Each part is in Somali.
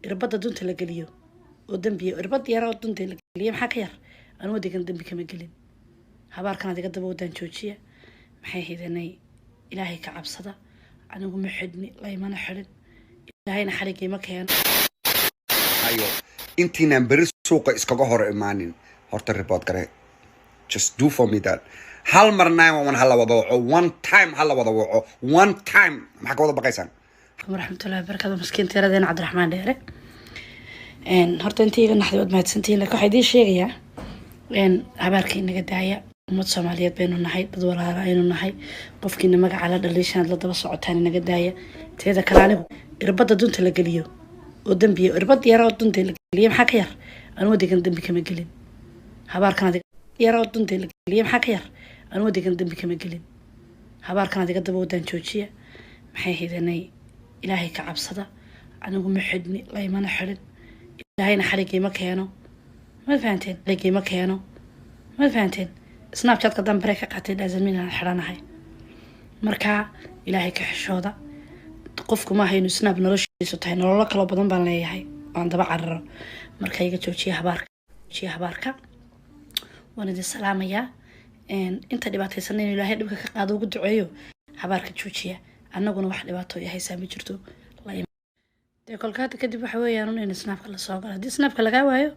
Irbadda dunta la geliyo oo dembiya, irbad yar oo dunta la geliyo maxaa ka yar? Anu wadankan dembi kama gelin. Habaarkan adiga daba wadaan joojiya. Maxay hidanay? Ilaahay ka cabsada. Anigu ma xidhni, laymana xidhin, Ilaahayna xaligii ma keeno. Ayo, intiinaan beri suuqa iskaga hor imaanin, horta report garee. Just do for me that. Hal mar 911 ha la wada waco. One time ha la wada waco, one time. Maxaa ka wada baqaysaan? Waraxmatullahi wabarakaatu. Maskiin tiradeena Cabdiraxmaan Dheere. Horta intii iga naxday waad mahadsantihiin, laakiin waxaa idiin sheegayaa, habaarka inaga daaya. Ummad Soomaaliyeed baynu nahay, dad walaala aynu nahay. Qofkiina magaca la dhaliishaad la daba socotaan, inaga daaya. Teeda kale, anigu irbadda dunta la geliyo oo dembiya, irbad yar oo dunta la geliyo maxaa ka yar? Anu wadankan dembi kama gelin. Habaarkan adiga yar oo dunta la geliyo maxaa ka yar? Anu wadankan dembi kama gelin. Habaarkan adiga daba wadaan joojiya. Maxay hidanay? Ilaahay ka cabsada. Anigu ma xidhni, laymana xidhin, Ilaahayna xaligii ma keeno. Ma fahanteen? Xaligii ma keeno. Ma fahanteen? Snapchatka dambare ka qaatay dhaazamin aan xidhanahay. Marka Ilaahay ka xishooda. Qofku maaha inuu Snap noloshiisu tahay. Nololo kaloo badan baan leeyahay aan daba cararo. Marka iga joojiya habaarka, joojiya habaarka. Waan idin salaamayaa. Inta dhibaataysan inuu Ilaahay dhibka ka qaado ugu duceeyo. Habaarka joojiya. Annaguna wax dhibaato haysaa ma jirto. Dee kolka hadda kadib waxa weeyaan un in Snapka lasoo galo. Haddii Snapka lagaa waayo,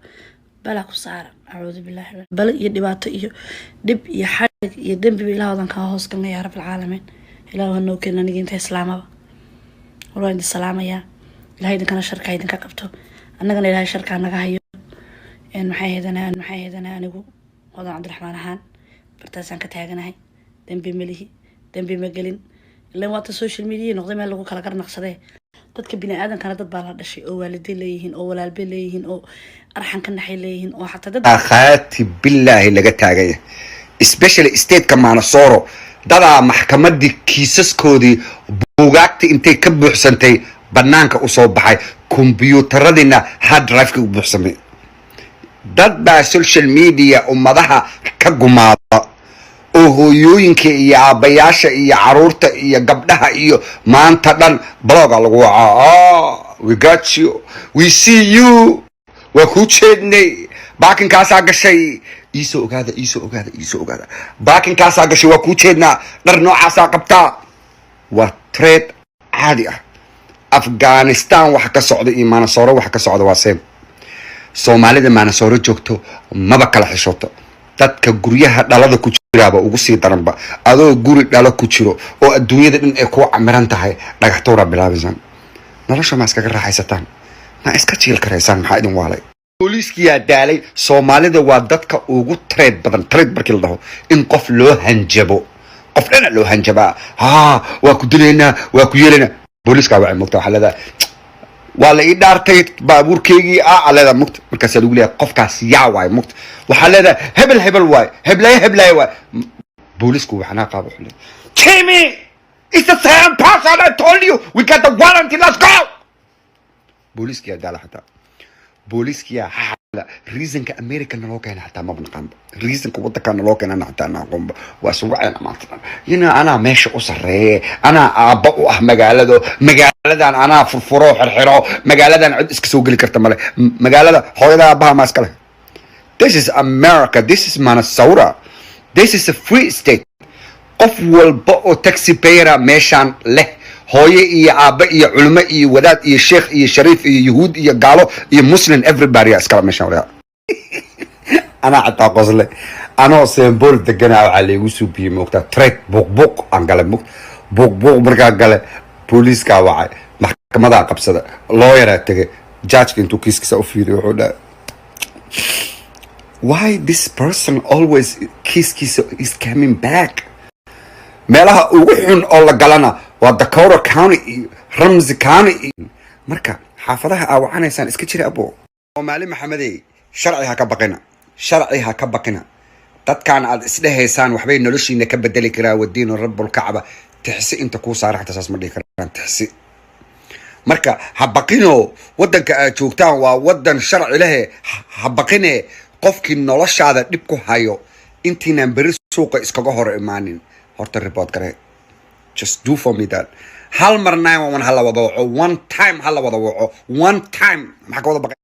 balaa ku saaran. Acuudu billahi. Balo iyo dhibaato iyo dhib iyo xarig iyo dembiba Ilaahoodan kaa hoos galna, yaa Rabbilcaalamiin. Ilaahu hanoo keen aniga inta islaamaba. War waan idin salaamayaa. Ilahay idinkana sharkaa idinka qabto, annagana Ilahay sharkaa naga hayo. Maxay haydana? Anigu Hodan Cabdiraxmaan ahaan bartaasaan ka taaganahay. Dembi melihi, dembi ma gelin. Ilan waata social media noqday meel lagu kala garnaqsadee. Dadka bini aadamkana dad baa la dhashay oo waaliday leeyihiin oo walaalbay leeyihiin oo arxan ka naxay leeyihiin oo xataa dad Akhaati billaahi laga taaganya, especially stateka Minnesota. Dadaa maxkamadii kiisaskoodii buugaagta intay ka buuxsantay banaanka usoo baxay, kombyuutaradiina hard drive-ka u buuxsamay. Dad baa social media ummadaha ka gumaada oo hooyooyinka iyo aabbayaasha iyo caruurta iyo gabdhaha iyo maanta dhan bloga lagu wacaa. "Ah, we got you, we see you, waa kuu jeednay, parkingkaasaa gashay. Iisoo ogaada, iisoo ogaada, iisoo ogaada, parkingkaasaa gashay, waa kuu jeednaa, dhar noocaasaa qabtaa." Waa threat caadi ah. Afghanistan wax ka socda iyo Minnesota wax ka socda waa same. Soomaalida Minnesota joogto maba kala xishooto. Dadka guryaha dhalada ku jiraaba ugu sii daranba. Adoo guri dhalo ku jiro oo adduunyada dhan ay kuu camiran tahay, dhagax tuuraa bilaabaysan. Nolosha ma iskaga raaxaysataan? Ma iska jiil karaysaan? Maxaa idin waalay? Booliiskiyaa daalay. Soomaalida waa dadka ugu threat badan. Threat markii la dhaho, in qof loo hanjabo, qof dhana loo hanjabaa, "Haa, waa ku dilaynaa, waa ku yeelaynaa." Booliiskaa wacay, mogta? Waxaa leedahay, "Waa la ii dhaartay baabuurkeygii." A leedahay, mugta? Markaasaa lagu leeyahay, "Qofkaas yaa waay?" Mugta? Waxaa leedahay, "Hebel hebel waay, heblaaye heblaaye waay." Boolisku waxnaa qaaba, wuxuu leeyahay, "Timmy, it's the same person. I told you, we got the warrant, let's go." Booliiskiyaa daala. Xataa booliiskiyaa xaxala. Reasonka America naloo keena xataa maba naqaanba. Reasonka wadanka naloo keenana xataa na aqoonba. Waa suwacayna maanta dhan. Anaa meesha u sarreeye, anaa aabba u ah magaalado. Magaaladan anaa furfuro, xirxiro. Magaaladan cid iska soo geli karta male. Magaalada hooyada aabbaha ma iskale. This is America, this is Minnesota, this is a free state. Qof walba oo taxpayera meeshaan leh, hooye iyo aabbe iyo culimo iyo wadaad iyo sheekh iyo shariif iyo yuhuud iyo gaalo iyo Muslim, everybody iskala meeshaan. Walaal, anaa xataa qosle. Anoo Sembool deganaa waxaa laygu suubiyey, moogtaa, threat. Buuq buuq aan galay, moogta? Buuq buuq markaan gale, booliiskaa wacay, maxkamadaa qabsada, lawyeraa tegay. Judgeka intuu kiiskiisa u fiiriyo wuxuu dhahay, "Why this person always kiiskiisa is coming back?" Meelaha ugu xun oo la galana waa Dakota County iyo Ramsey County. Iyo marka xaafadaha aa wacanaysaan iska jira. Abo Soomaali Maxamedey, sharci ha ka baqina, sharci ha ka baqina. Dadkan aad isdhehaysaan waxbay noloshiina ka bedeli karaa, wadiinu rabbulkacba, tixsi inta kuu saara xataa saas ma dhihi karaan tixsi. Marka ha baqino. Wadanka aad joogtaan waa wadan sharci lehe. Ha baqine. Qofkii noloshaada dhib ku hayo, intiinaan beri suuqa iskaga hor imaanin, horta report garee. Just do for me that. Hal mar 911 ha la wada waco, one time ha la wada waco, one time. Maxaa ka wada baqay?